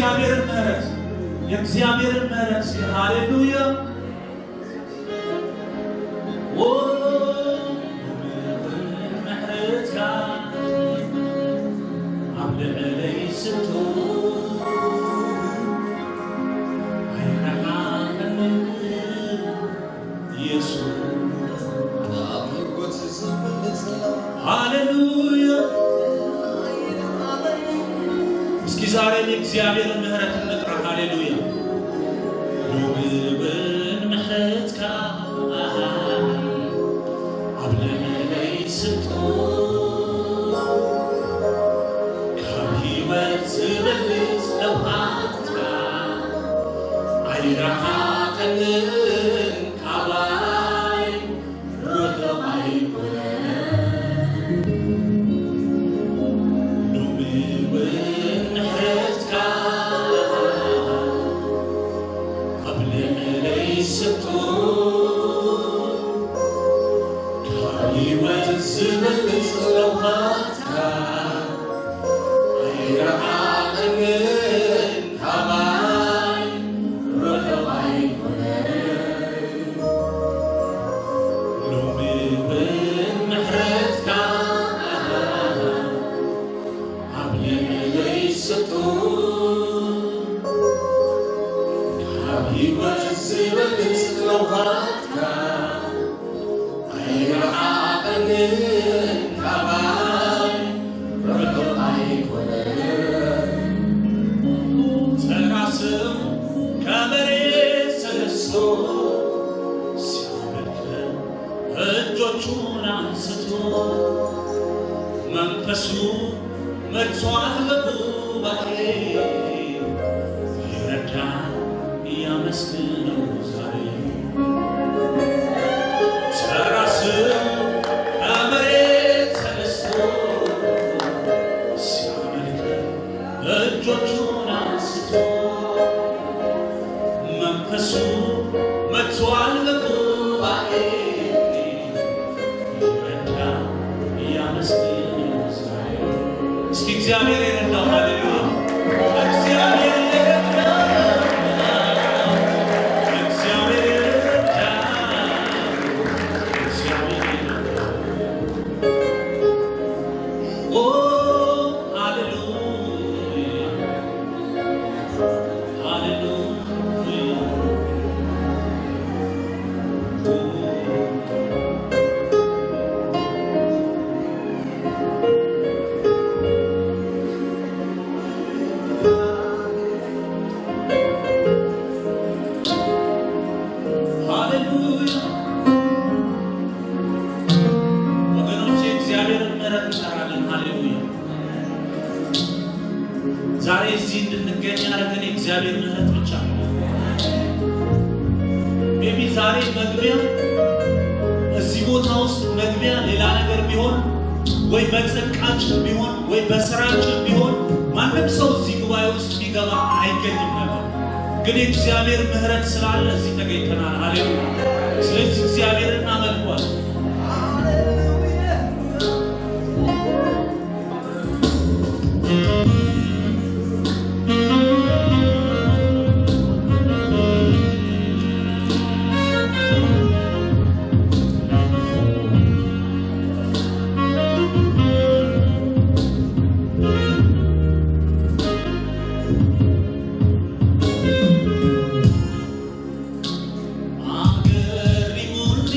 የእግዚአብሔርን ምህረት፣ የእግዚአብሔርን ምህረት። ሃሌሉያ። ኦ ምሕረትካ ኣብ ልዕለይ ስቶ ኣይረሓቐንን ኢየሱስ። ኣብ ህይወት ዝበልፅ ሃሌሉያ። እስኪ ዛሬም የእግዚአብሔርን ምህረት እንጥራ። ሃሌሉያ። ሎሚ እውን ምሕረትካ ኣብ ልዕለይ ስቶ ካብ ህይወት ዝበልፅ ለውሃትካ ኣይረሓቐንን ካባይ ርሑቕ ኣይኮነን። ሎሚ እውን ምሕረትካ ኣብ ልዕለይ ስቶ ካብ ህይወት ዝበልፅ ለውሃትካ ኣይረሓቐንን ካባይ ርሑቕ ኣይኮነን። ሎሚ እውን ምሕረትካ ኣብ ልዕለይ ስቶ ካብ ህይወት ዝበልፅ ለውሃትካ ኣይረሓቐንን ካባይ ርሑቕ ኣይኮነን። ተራስም ከመሬት ተነስቶ ሲያመልክ እጆቹን አንስቶ መንፈሱ መጥቷል በጉባኤ ይረዳል ያመስግነው ዛሬ። ተራስም ከመሬት ተነስቶ ሲያመልክ እጆቹን አንስቶ መንፈሱ መጥቷል በጉባኤ ይረዳል ያመስግነው ዛሬ። እስኪ እግዚአብሔር የረዳው፣ ሃሌሉያ፣ እግዚአብሔር የረዳው፣ እግዚአብሔር የረዳው፣ እግዚአብሔር የረዳው። ኦ ሃሌሉያ፣ ሃሌሉያ። ሃሌሉያ። ወገኖቼ፣ እግዚአብሔርን ምህረት እንጠራለን። ሃሌሉያ። ዛሬ እዚህ እንድንገኝ ያደረገን የእግዚአብሔር ምህረት ብቻ ነው። Maybe ዛሬ መግቢያ እዚህ ቦታ ውስጥ መግቢያ ሌላ ነገር ቢሆን ወይ በጽድቃችን ቢሆን ወይ በስራችን ቢሆን ማንም ሰው እዚህ ጉባኤ ውስጥ ቢገባ አይገኝም ነበር። ግን የእግዚአብሔር ምህረት ስላለ እዚህ ተገኝተናል። ሃሌሉያ። ስለዚህ እግዚአብሔርን እናመልከዋለን። አገሪሙኒ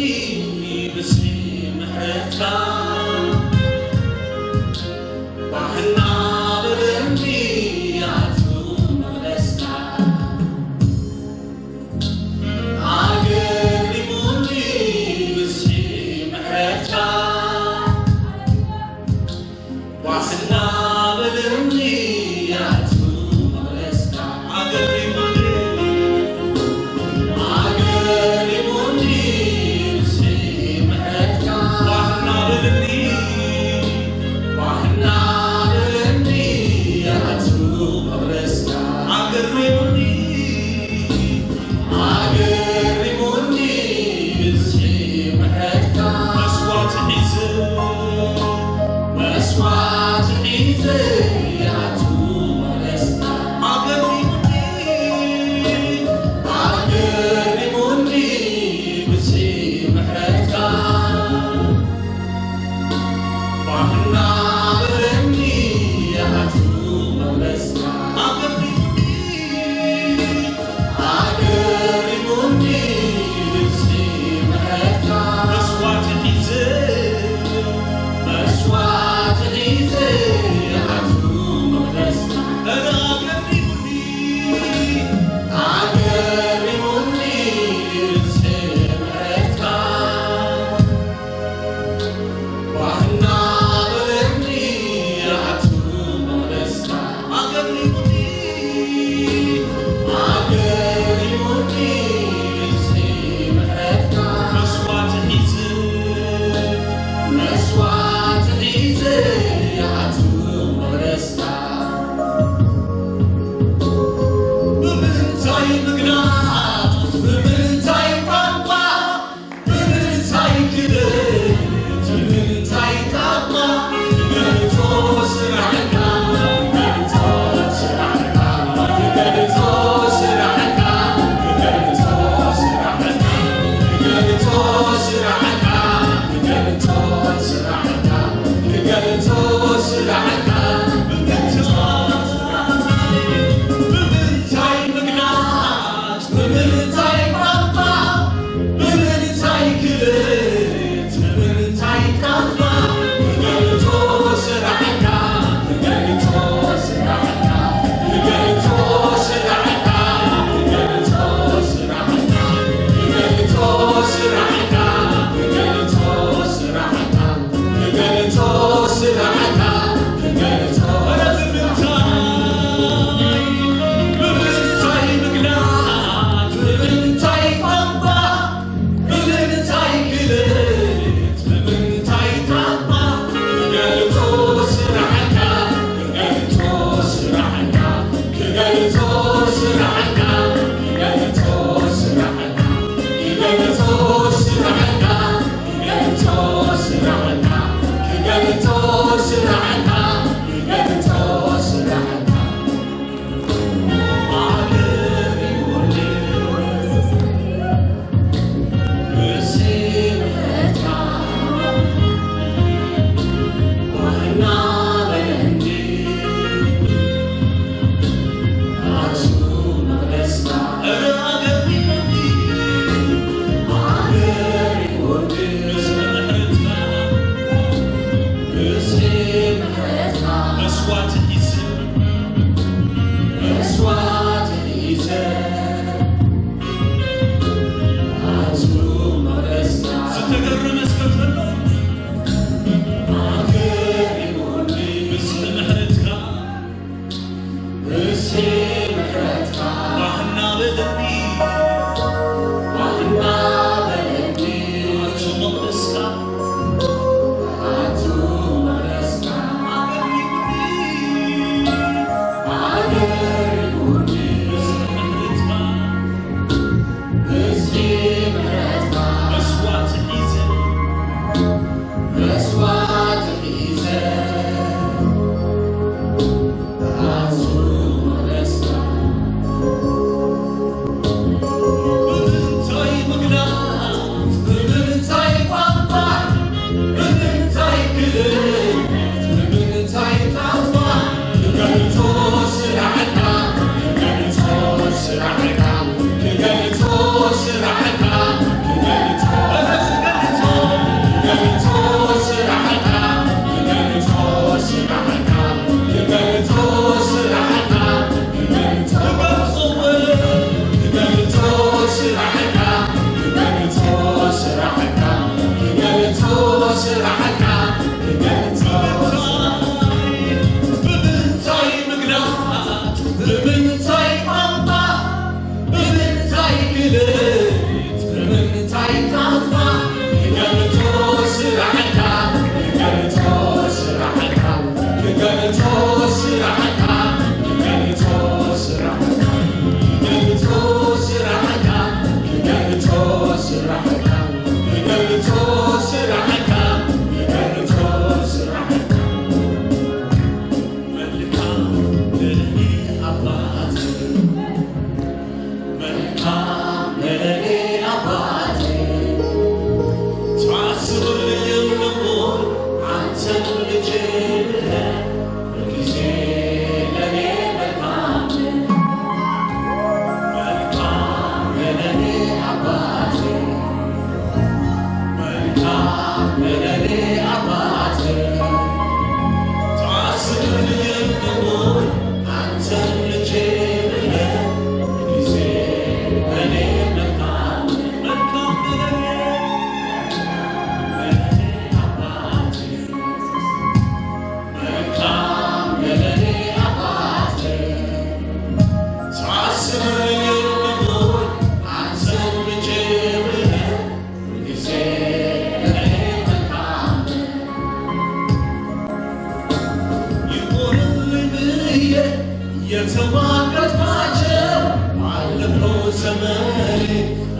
የተሟገትኳቸው ባለፈው ዘመኔ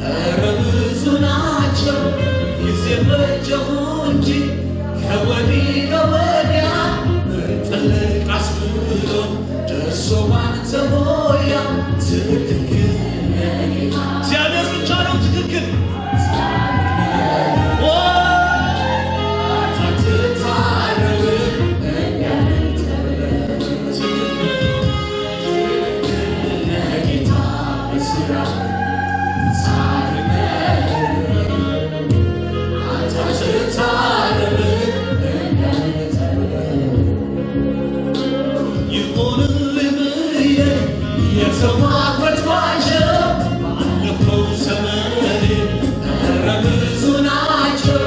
ኧረ ብዙ ናቸው። ጊዜ ፈጀሁ እንጂ ከወዲህ ከወዲያ ጥልቅ አስብሎ ደርሶ ባንተ ሞያ። ትክክል ነህ ጌታ። እግዚአብሔር ብቻ ነው ትክክል። ኦ አትታረምም ትክክል ነህ ጌታ በሥራ ጻድቅ ነህ። አንተ አትታረምም ይሁንልህ ብዬ የተሟገትኳቸው ባለፈው ዘመኔ ኧረ ብዙ ናቸው።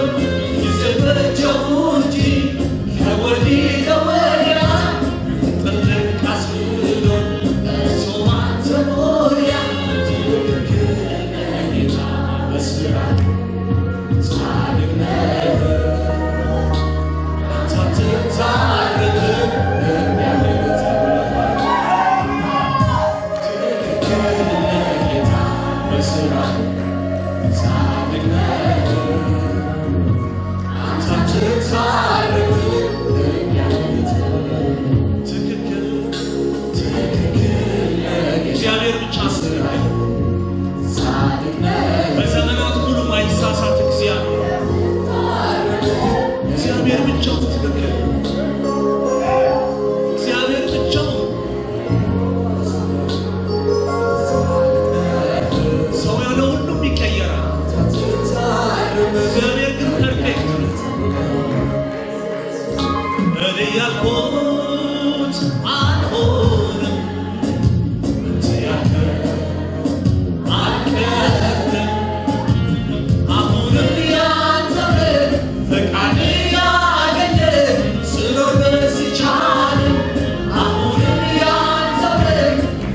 ጊዜ ፈጀሁ እንጂ ከወዲህ ከወዲያ ጥልቅ አስብሎ እርሶ ባንተ ሞያ። ትክክል ነህ ጌታ በሥራ ጻድቅ ነህ። አንተ አትታረምም ትክክል ነህ ጌታ በሥራ ጻድቅ ነህ። አንተ አትታረምም ትክክል ትክክል ነህ እግዚአብሔር ብቻ ትክክል። ጻድቅ ነህ። በዘመናት ሁሉ ማይሳሳት እግዚአብሔር እግዚአብሔር ብቻው ትክክል። እግዚአብሔር ብቻው ሰው ያለው ሁሉም ይቀየራል። እግዚአብሔር ግን perfect ነው። እኔ ያልኩት አልሆነም፣ አንተ ያልከው አልቀረም። አሁንም ያንተ ፈቃድ ያገኘ ስኖር በዚች ዓለም። አሁንም ያንተ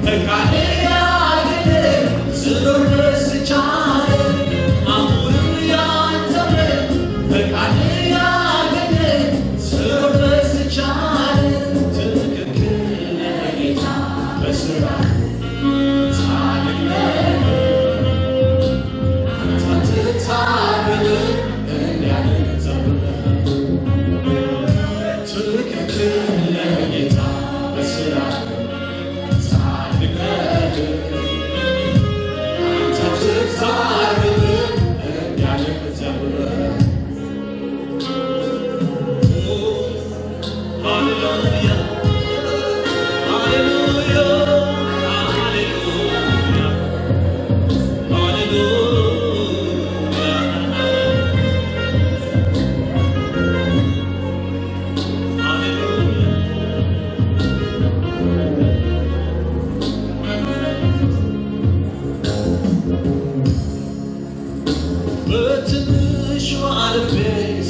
ፈቃድ ያገኘ ስኖር በዚች ዓለም። አሁንም ያንተ ፈቃድ ያገኘ ስኖር በዚች ዓለም። ትክክል ነህ ጌታ በሥራ ጻድቅ ነህ። አንተ አትታረምም ትክክል ነህ ጌታ በሥራ ጻድቅ ነህ። አንተ አትታረምም ሃሌሉያ ሃሌሉያ ሃሌሉያ ሃሌሉያ ሃሌሉያ። በትንሿ ልቤ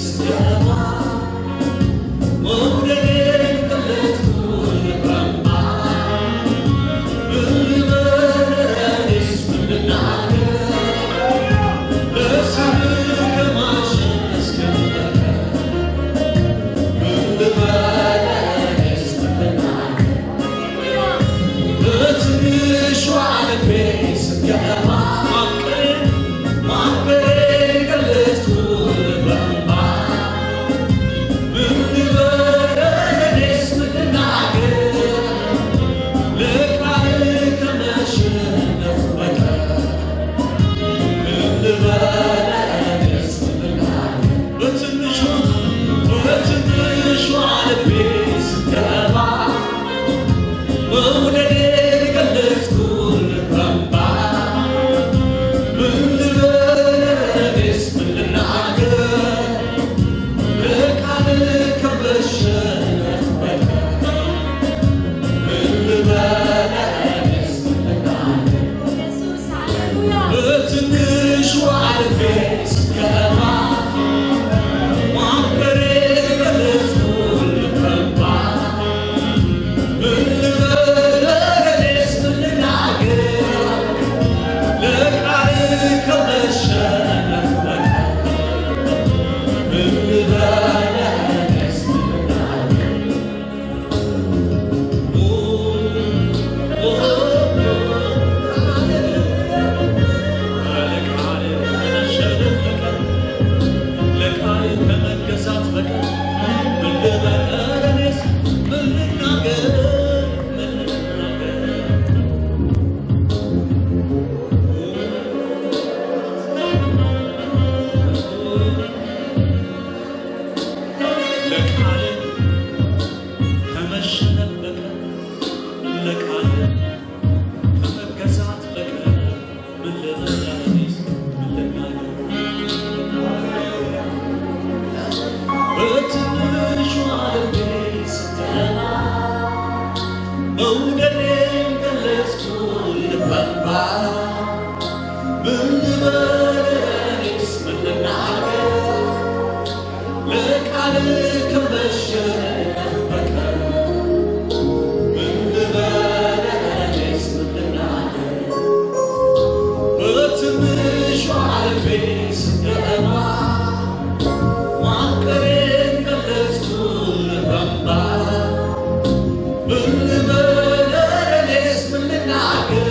ስገባ መውደዴን ገለጥኩልህ በእንባ። ምን ልበል እኔስ ምን ልናገር ለቃልህ ከመሸነፍ በቀር? ምን ልበል እኔስ ምን ልናገር? በትንሿ ልቤ ስገባ ማፍቀሬን ገለጽኩልህ በእንባ። ምን ልበል እኔስ ምን ልናገር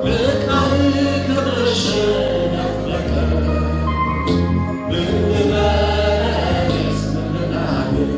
ለቃልህ ከመሸነፍ በቀር? ምን ልበል እኔስ ምን ልናገር?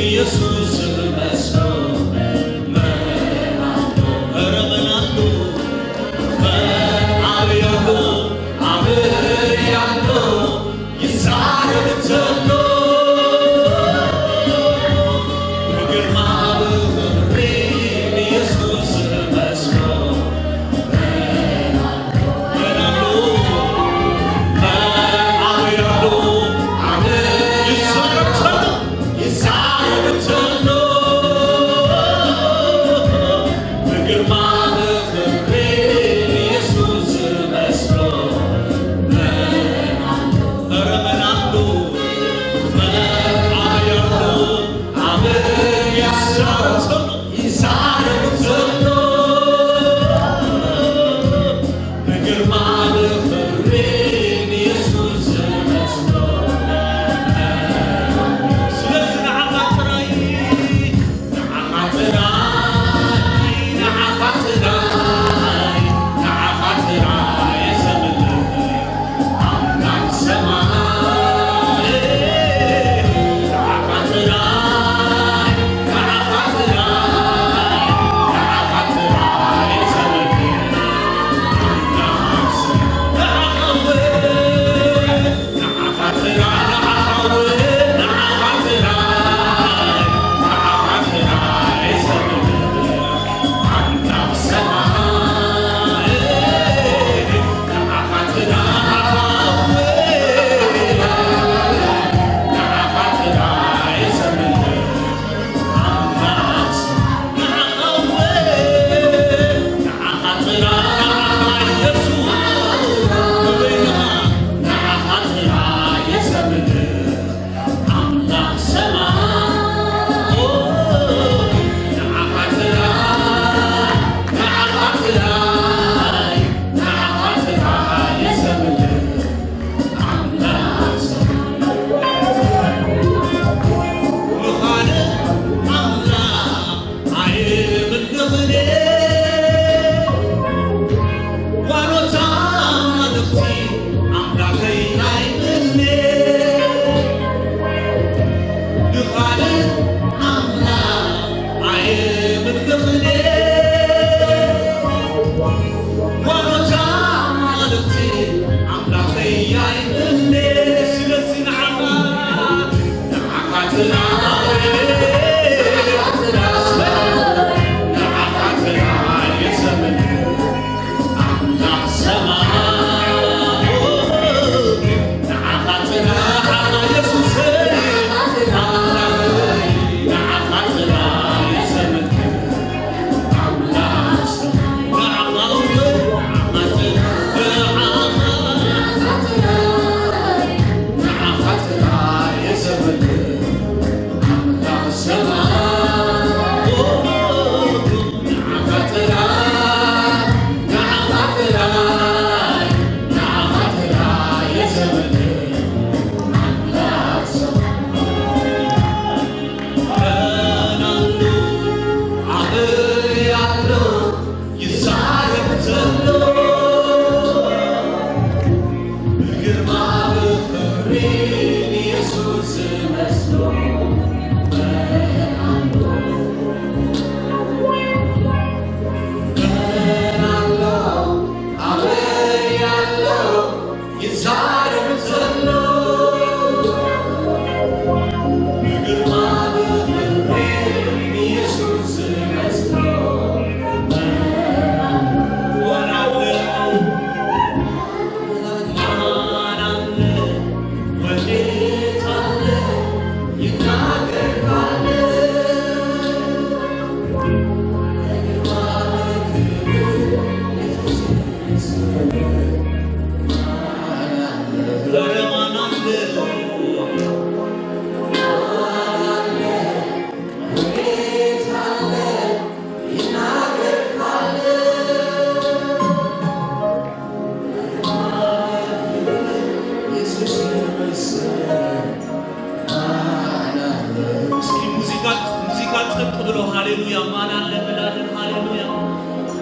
ኢየሱስ መስሎ ኧረ ምናሉ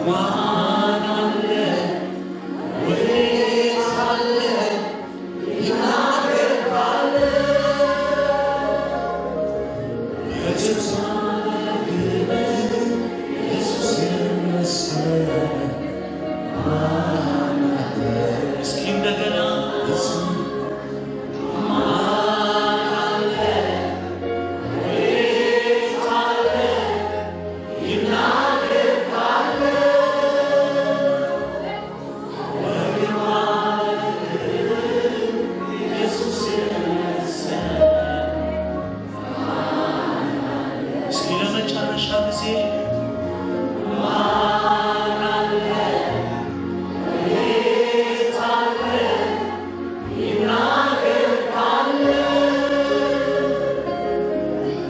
ማን አለ? ወዴት አለ? ይናገር ካለ በግርማ በክብር ኢየሱስ የመሰለ ማን አለ? እስኪ እንደገና ማን አለ? ወዴት አለ? ይናገር ካለ በግርማ በክብር ኢየሱስ የመሰለ እስኪ ለመጨረሻ ጊዜ ማን አለ? ወዴት አለ? ይናገር ካለ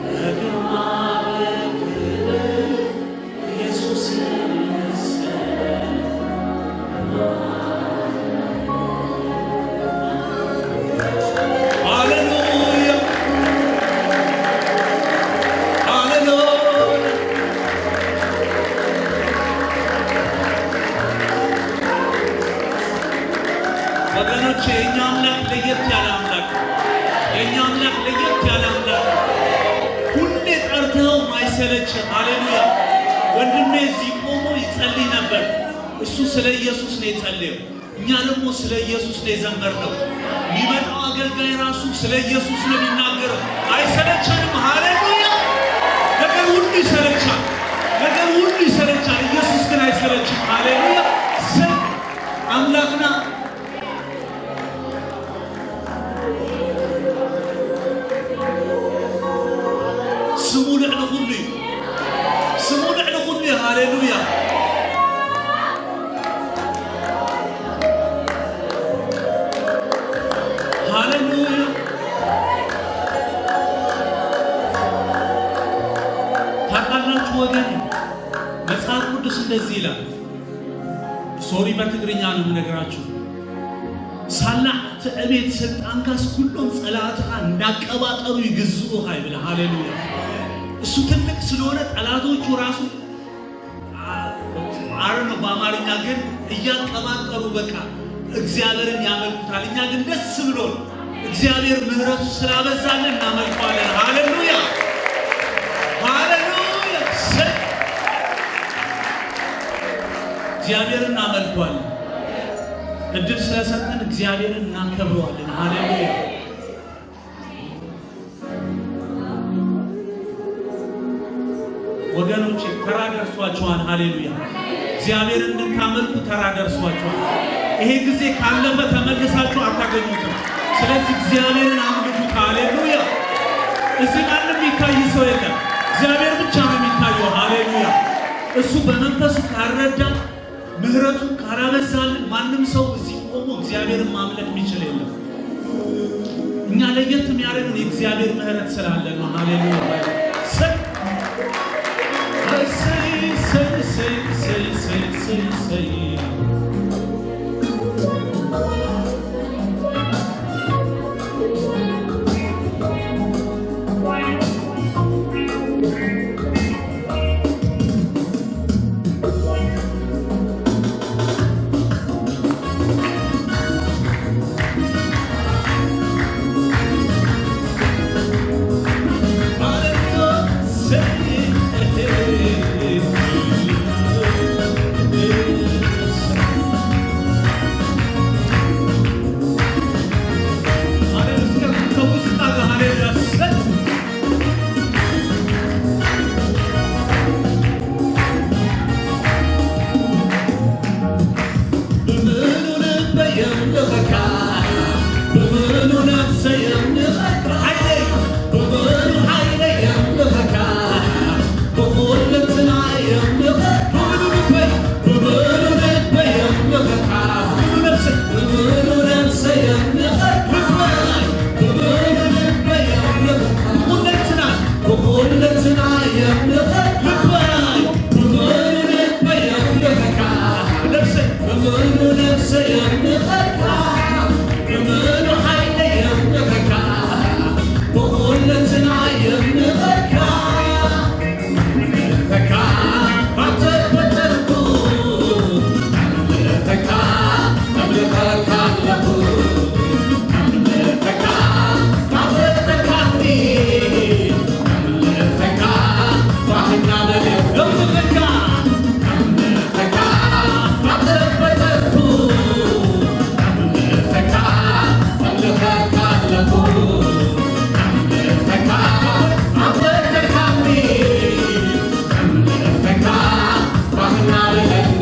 በግርማ በክብር ኢየሱስ የመሰለ ሃሌሉያ ሃሌሉያ። ወገኖቼ የእኛ አምላክ ለየት ያለ አምላክ ነው። የእኛ አምላክ ለየት ያለ አምላክ ነው። ሁሌ ጠርተኸው ማይሰለች። ሃሌሉያ። ወንድሜ እዚህ ቆሞ ይጸልይ ነበር። እሱ ስለ ኢየሱስ ነው የጸለየው። እኛ ደግሞ ስለ ኢየሱስ ነው የዘመርነው። የሚመጣው አገልጋይ ራሱ ስለ ኢየሱስ ነው የሚናገረው። አይሰለቸንም። ሃሌሉያ። ነገር ሁሉ ይሰለቻል። ነገር ሁሉ ይሰለቻል። ኢየሱስ ግን አይሰለችም። ሃሌሉያ። ስለ አምላክና ስሙ ልዕሊ ኩሉ እዩ። ስሙ ልዕሊ ኩሉ እዩ። ሃሌሉያ። ሃሌሉያ። ታውቃላችሁ ወገኔ፣ መጽሐፍ ቅዱስ እንደዚህ ይላል። Sorry፣ በትግርኛ ነው የምነግራችሁ። ሳላ ትዕቤት ስልጣንካስ ኩሎም ጸላእትኻ እንዳቀባጠሩ ይግዝኡኻ ይብል። ሃሌሉያ። እሱ ትልቅ ስለሆነ ጠላቶቹ ራሱ አረ ነው በአማርኛ ግን እያቀባጠሩ በቃ እግዚአብሔርን ያመልኩታል። እኛ ግን ደስ ብሎን እግዚአብሔር ምሕረቱ ስላበዛልን እናመልከዋለን። ሃሌሉያ ሃሌሉያ። እግዚአብሔርን እናመልከዋለን። እድል ስለሰጠን እግዚአብሔርን እናከብረዋለን። ሃሌሉያ። ወገኖቼ ተራ ደርሷችኋል። ሃሌሉያ። እግዚአብሔርን እንድታመልኩ ተራ ደርሷችኋል። ይሄ ጊዜ ካለፈ ተመልሳችሁ አታገኙትም። ስለዚህ እግዚአብሔርን አምልኩት። ሃሌሉያ። እዚህ ማንም የሚታይ ሰው የለም። እግዚአብሔር ብቻ ነው የሚታየው። ሃሌሉያ። እሱ በመንፈሱ ካልረዳ፣ ምሕረቱን ካላበዛልን ማንም ሰው እዚህ ቆሞ እግዚአብሔርን ማምለክ የሚችል የለም። እኛ ለየት የሚያደርገን የእግዚአብሔር ምሕረት ስላለ ነው። ሃሌሉያ። እሰይ እሰይ እሰይ እሰይ እሰይ እሰይ እሰይ እሰይ። ሃሌሉያ። እሰይ።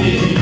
Say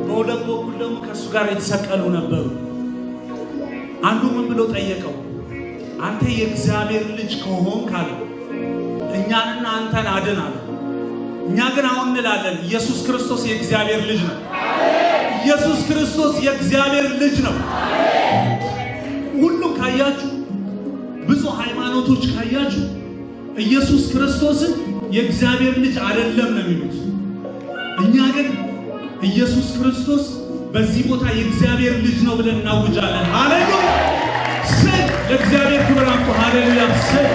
በሁለት በኩል ደግሞ ከእሱ ጋር የተሰቀሉ ነበሩ። አንዱ ምን ብሎ ጠየቀው? አንተ የእግዚአብሔር ልጅ ከሆንክ አለው እኛንና አንተን አድን አለው። እኛ ግን አሁን እንላለን ኢየሱስ ክርስቶስ የእግዚአብሔር ልጅ ነው። ኢየሱስ ክርስቶስ የእግዚአብሔር ልጅ ነው። ሁሉም ካያችሁ፣ ብዙ ሃይማኖቶች ካያችሁ ኢየሱስ ክርስቶስን የእግዚአብሔር ልጅ አይደለም ነው የሚሉት። እኛ ግን ኢየሱስ ክርስቶስ በዚህ ቦታ የእግዚአብሔር ልጅ ነው ብለን እናውጃለን። ሃሌሉያ! ስል ለእግዚአብሔር ክብር አምጡ። ሃሌሉያ! ስል